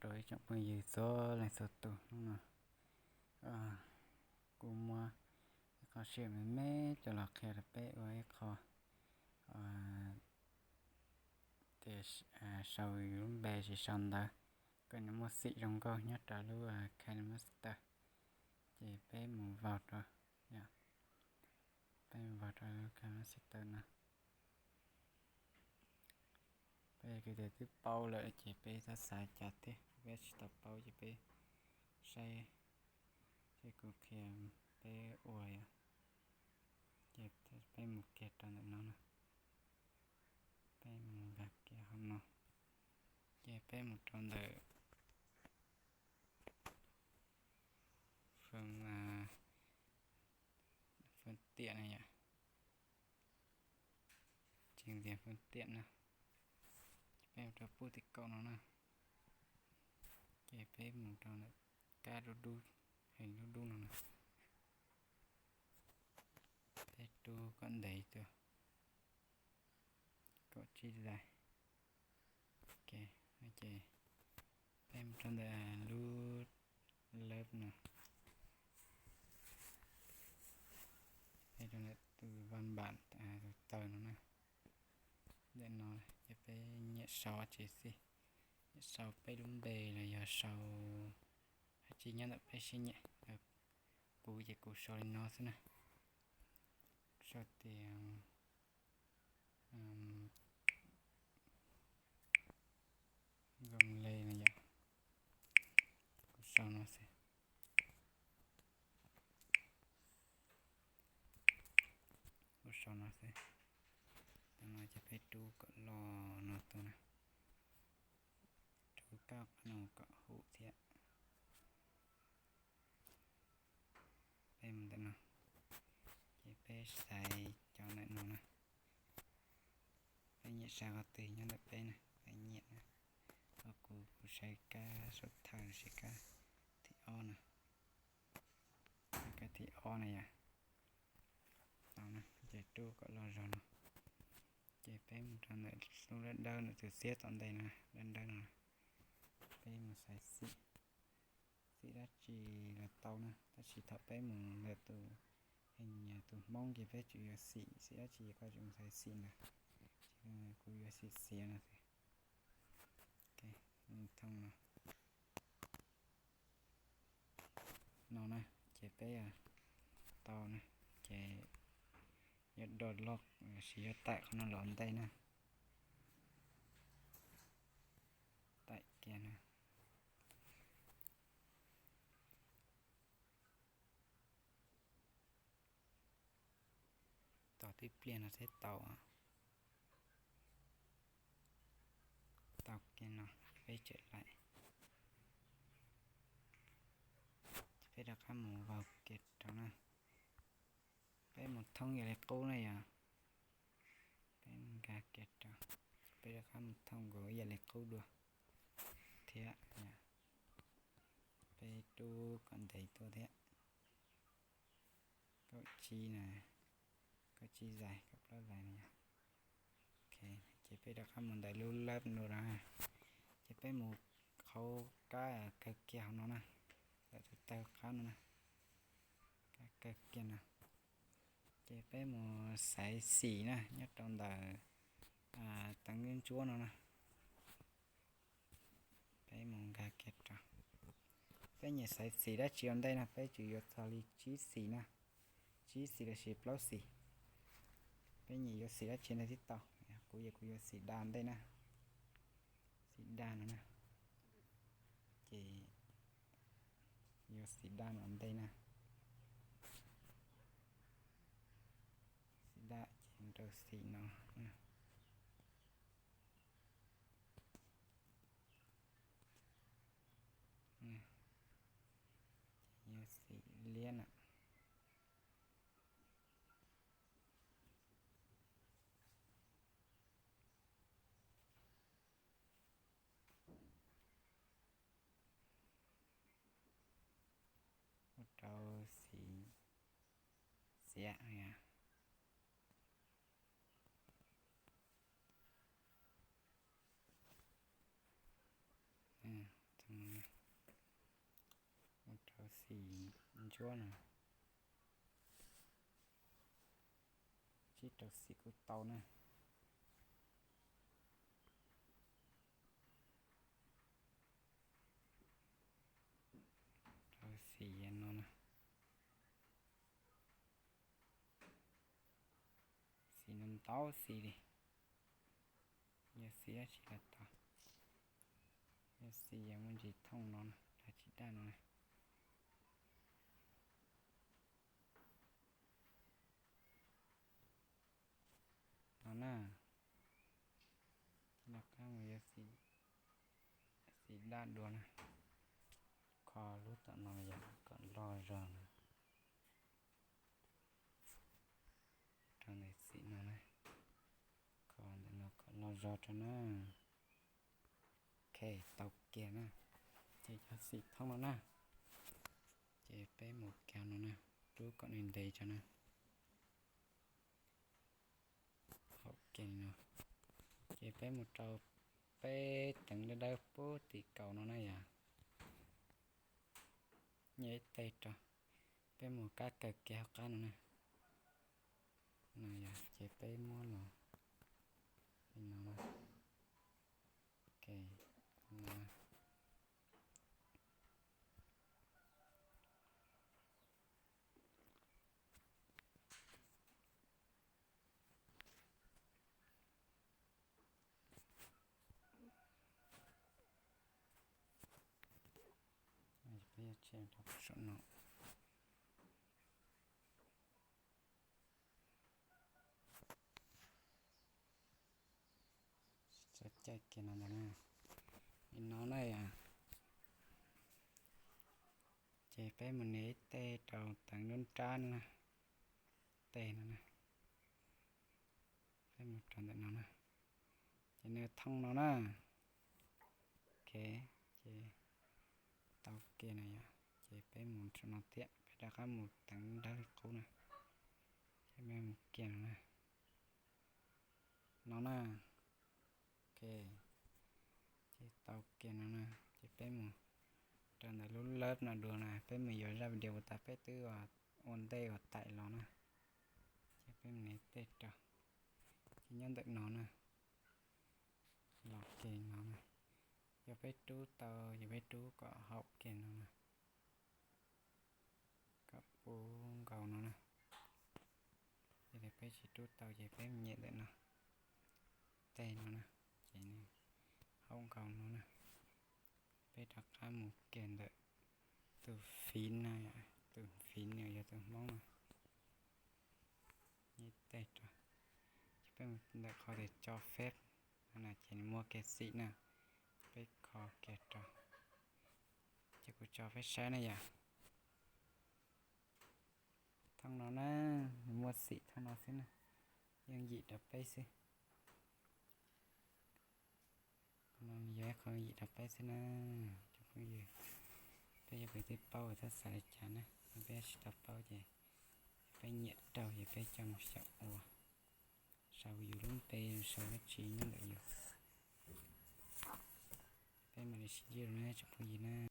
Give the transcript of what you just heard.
rau ib tsoom phooj ywg txhua leej txhua tus. Hnub no kuv muab ib qho sij hawm me me coj los qhia rau peb ua ib qho tias sau yus lub npe tsis sau ntawv, kom nws muaj xim zoo nkauj nyob rau lub KineMaster. Ces peb mus vau rau, peb mus vau rau lub KineMaster no. Peb kwv tias twb paub lawm ces peb txhob xav cas thiab, peb tsis tau paub ces peb saib, saib kuv qhia peb ua yom. Ces peb mus kiag rau ntawm no na, peb mus nkag kiag hauv no, ces peb mus rau ntawm fwv tiam na yom, tseem tias fwv tiam na, ces peb mus rau pub tim kaum no na, ces peb mus rau ntawm kab dub dub, heev dub dub no na, peb rub kom ntev tuaj, kom tsib zais. Ok, ces peb mus rau ntawm lub lab no, peb rau ntawm tus vaj npam, tus taw no na. Ntawm no ces peb nyiam sau dab tsi xij, nyiam sau peb lub npe los yog sau dab tsi nyob ntawm peb siab nyiam. Kuv ces kuv sau li no xwb na, sau tias Zoo li no yom, kuv sau no xwb, kuv sau no xwb. Tam no ces peb rub kom los no tuaj na, rub kab no kom hum thiab. Peb mus ntawm no, ces peb xaiv cov ntawm no na. Peb nyiam xaiv qhov twg nyob ntawm peb na, peb nyiam na. Ho kuv, kuv xaiv kab saum thawj los sis kab thib ob na. Kab thib ob na yom. Tau na, ces rub kom los zog no. Ces peb mus rau ntawm lub dawb dawb ntawm tus xiab tom ntej no, dawb dawb no. Peb mus xaiv xim, xim dab tsi los tau na, tab sis thaum peb mus ntawm tus, tus Hmoob ces peb tsuas yuav xim, xim dab tsi koj tsuas mus xaiv xim ntawd. Ces kuv yuav xim xiav no xwb. Thooj no, no na, ces peb tau na, ces yuav download los sis yuav taim qhov no los ntej na. Taim kiag na. Tos tib pliag no thiab tau. Tau kiag no, peb tseem laim. Peb rov qab mus vau kiag rau na. Peb mus thooj ib yam li qub na yom. Peb nkag kiag rau, peb rov qab mus thooj nkaus ib yam li qub dua thiab. Peb rub kom ntev tuaj thiab. Kaum tsib na, kaum tsib zais, kaum plaub zais na yom. Ok, ces peb rov qab mus ntawm lub lab no na. Ces peb mus qhov kab kawg kiag hauv no na, ntawm tus tawg qab no na, kab kawg kiag no. Ces peb mus xaiv xim na, nyob rau ntawm teev ntsuab no na. Peb mus nkag kiag rau. Peb nyiam xaiv xim dab tsi ua ntej na, peb tsuas yuav txog li tsib xim na, tsib xim los sis plaub xim. Peb nyiam yuav xim dab tsi ntawd thiaj tau. Kuv yog kuv yuav xim daj ntej na, xim daj no na. Ces yuav xim daj no ntej na, xim daj ces rau xim no. Ces yuav xim liab na. Ua rau xim xiav. Xim ntsuab na, sib rau xim kuj tau na. Rau xim no na. Xim no ntau xim li. Yog xim dab tsi los tau. Yog xim yog muaj ntsis thooj no na, dab tsi daj no na. No na, rov qab mus yuav xim daj dua na. Kho lub tom no yog kom loj zog na. Rau ntawm xim no na, kho ntawm no kom loj zog rau na. Ok, tau kiag na. Ces cov xim thooj no na, ces peb mus kiag no na, rub kom nws ntev tso na. Haum kiag li no, ces peb mus rau peb teev dawb dawb pub tim kaum no na yom. Nyiam ib teg rau, peb mus kab kaws kiag hauv qab no na. No yog ces peb muab los li no na. Ok, no na. Peb yuav tshem rau saum no. Tso caij kiag no ntag na. Li no na yom. Ces peb mus nias ib teg rau teev nruab nrab no na. Teg no na. Peb mus rau ntawm no na. Ces nws thooj no na. Ok, ces tau kiag no yom. Ces peb mus rau no thiab, peb rov qab mus teev nrab li qub na. Ces peb mus kiag no na. No na. Ok, ces tau kiag no na, ces peb mus rau ntawm lub lab no dua na, peb mus yuav zaj video uas tas peb twb ua ntej uas taim los na. Ces peb mus nias teg rau, ces nyob ntawm no na, los kiag no na. Yog peb rub tau, yog peb rub kom haum kiag no na, kom puv nkaus no na. Yog tias peb tsis rub tau ces peb mus nyem ntawm no, teg no na, ces nws haum nkaus no na. Peb rov qab mus kiag ntawm tus fiv no, tus fiv no yog tus Hmoob no. Nyem teg rau, ces peb mus ntawm qhov tias cho phép no na, ces nws muaj kiag xim na, peb kho kiag rau. Ces kuv tso peb saib na yom. Thooj no na, nws muaj xim thooj no xwb na, yeej yim rau peb xwb. Qhov no yog ib qho yim rau peb xwb na, cov phooj ywg. Peb yog kwv tij paub txhob xav li cas na, peb tsis tau paub ces peb nyiam rau ces peb coj mus xyaum ua, sau yus lub npe, sau dab tsi nyob ntawm yus. Peb mam li sib ntsib dua na tsoom phooj ywg na.